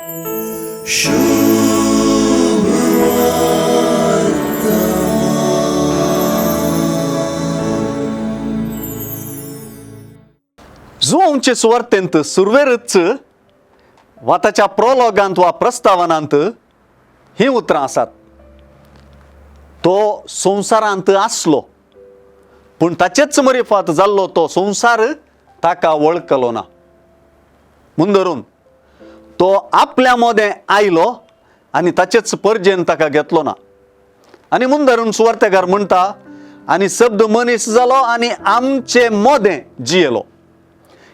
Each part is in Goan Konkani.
जुवांचे सुवार्तेंत सुरवेरच वा ताच्या प्रोलॉगांत वा प्रस्तावनांत हीं उतरां आसात. तो संवसारांत आसलो पूण ताचेच मरिफात जाल्लो तो संवसार ताका वळखलो ना. मुंदरून तो आपल्या मोदें आयलो आनी ताचेच परजेन ताका घेतलो ना. आनी मुंदरून सुवार्तेकार म्हणटा आनी शब्द मनीस जालो आनी आमचे मोदें जियेलो.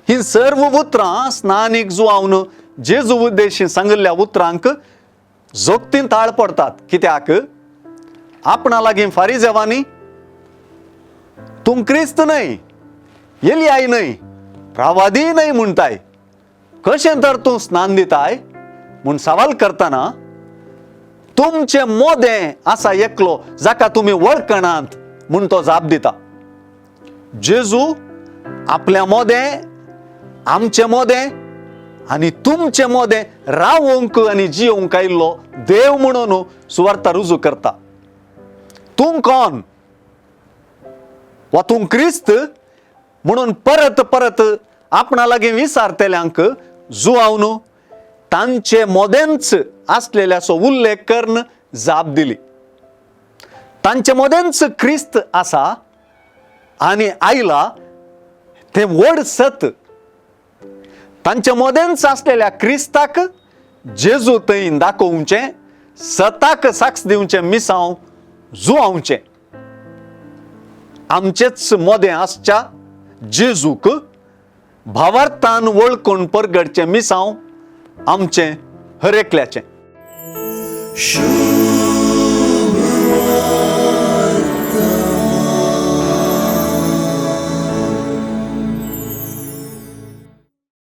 ही सर्व उतरां स्नानीक जुवावन जेजू उद्देशी सांगिल्ल्या उतरांक जोगतीन ताळ पडतात. कित्याक आपणा लागीं फारीजेवांनी तूं क्रिस्त न्हय, एलियाय न्हय, प्रावादी न्हय म्हणटाय, कशें तर तूं स्नान दिताय म्हूण सवाल करतना तुमचे मोदें आसा एकलो जाका तुमी वळखनात म्हूण तो जाप दिता. जेजू आपल्या मोदें, आमचे मोदें आनी तुमचे मोदें रावोंक आनी जियोंक आयिल्लो देव म्हणून सुवार्ता रुजू करता. तूं कोण वा तूं क्रिस्त म्हणून परत परत आपणा लागीं विचारतल्यांक जुवावन तांचे मोदेंच आसलेल्याचो उल्लेख करून जाप दिली. तांचे मोदेंच क्रिस्त आसा आनी आयला तें व्हड सत. तांचे मोदेंच आसलेल्या क्रिस्ताक जेजू थंय दाखोवचें, सताक साक्ष दिवचें मिसांव जुवावचें. आमचेच मोदें आसच्या जेजूक भावार्थान वळखून परगडचें मिसांव आमचें हर एकल्याचें.